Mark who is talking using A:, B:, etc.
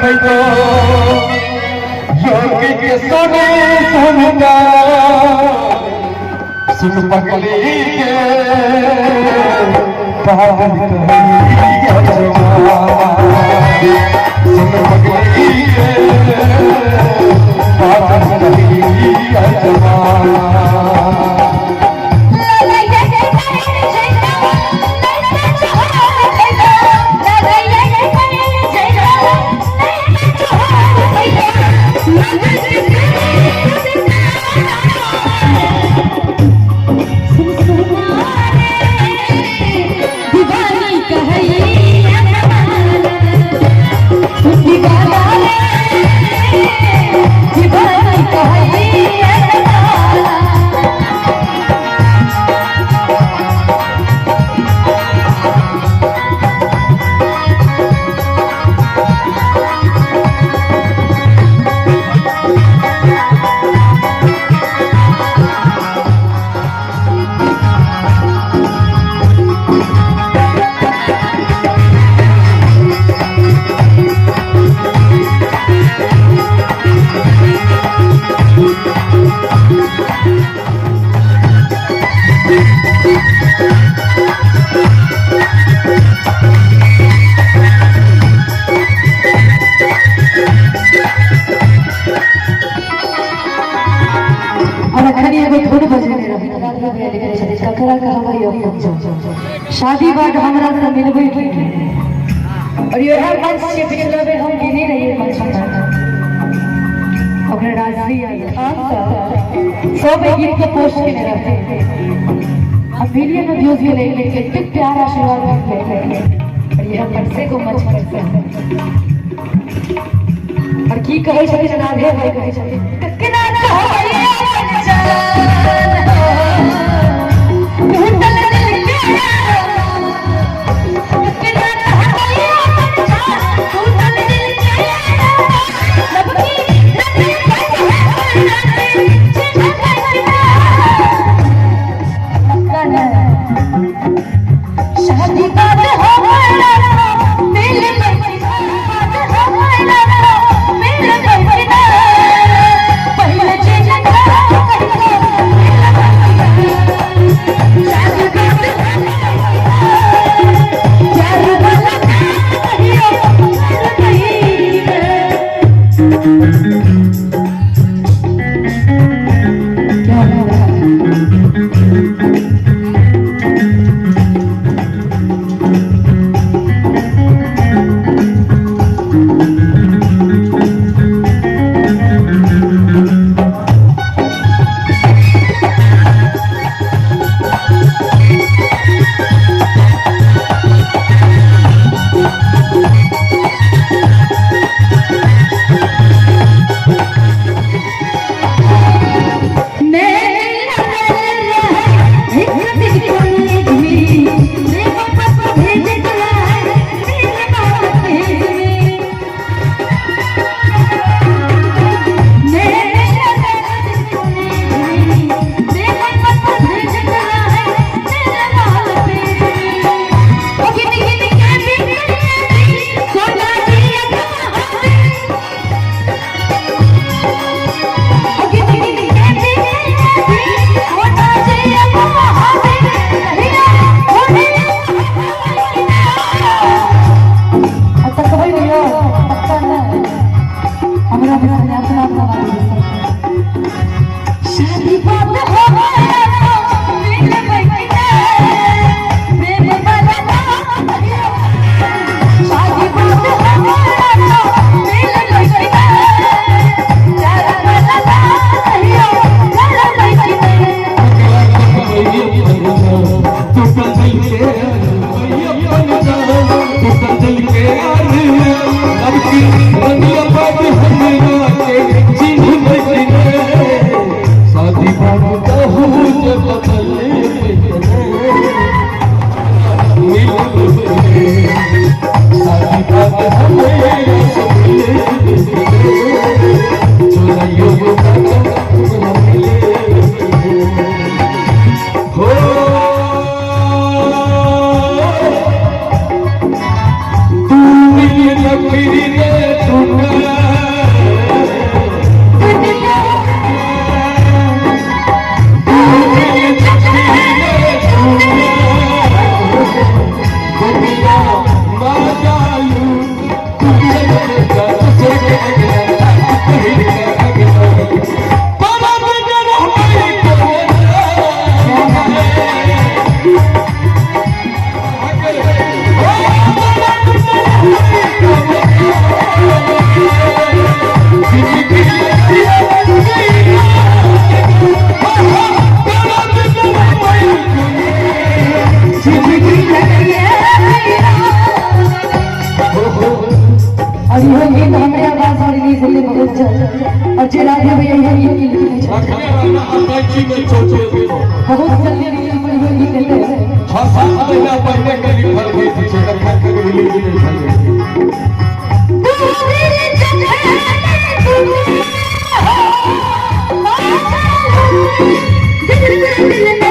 A: खैतो योगी के सुने सुनता सुन पगली के पागल कहिया जमाना सुन पगली के पागल कहिया जमाना।
B: और अखन एगो धुन बजने रही भैया लिखने छथिन ककरा कहबै अपन शादी बाद हमरा से मिलबै की। और इएह मंच के पिछला बेर हम गेने रहियै मंच पर, ओकरा राजश्री खान सब गीत के पोस्ट केने रहते, हम मिलियन में व्यूज गेलै, लेकिन एतेक प्यार आशीर्वाद भेटलै। और यह परसे को मंच पर से और की कहै छथिन राधे भाई कहै छथिन ककरा कहबै अपन जान हो, टूटल दिल के ककरा कहबै अपन जान, टूटल दिल के लब की रंग शादी बाद हमारा मिल बाद हमारा मिल पहले चीज शादी बाद प्यार वाला कहियो नहीं। क्या बात है। शादी बाद हमारा मिल प्रेम वाला शादी बाद हमारा मिल प्यार वाला
A: टूटल दिल के टूटल दिल के अब की रंगिया बात हमरा के चिन्ह नहीं शादी बाद कहू जे बदल मिल शादी बाद हमें चोराइयो मिले हो तू मिल न फिर रे टूटल
B: और इहो गीत हमरे आवाज में रिलीज हेतै बहुत जल्द। और जे राधे भैया इहो गीत लिखने छथिन,
A: रखने वाला अटैची में चोचे देबो।
B: बहुत जल्दी रिलीज पर इहो गीत हेतै।
A: 6-7 महीना पहले के लिखल गीत छै, तखन तक रिलीज नहि भेलै।
B: दिल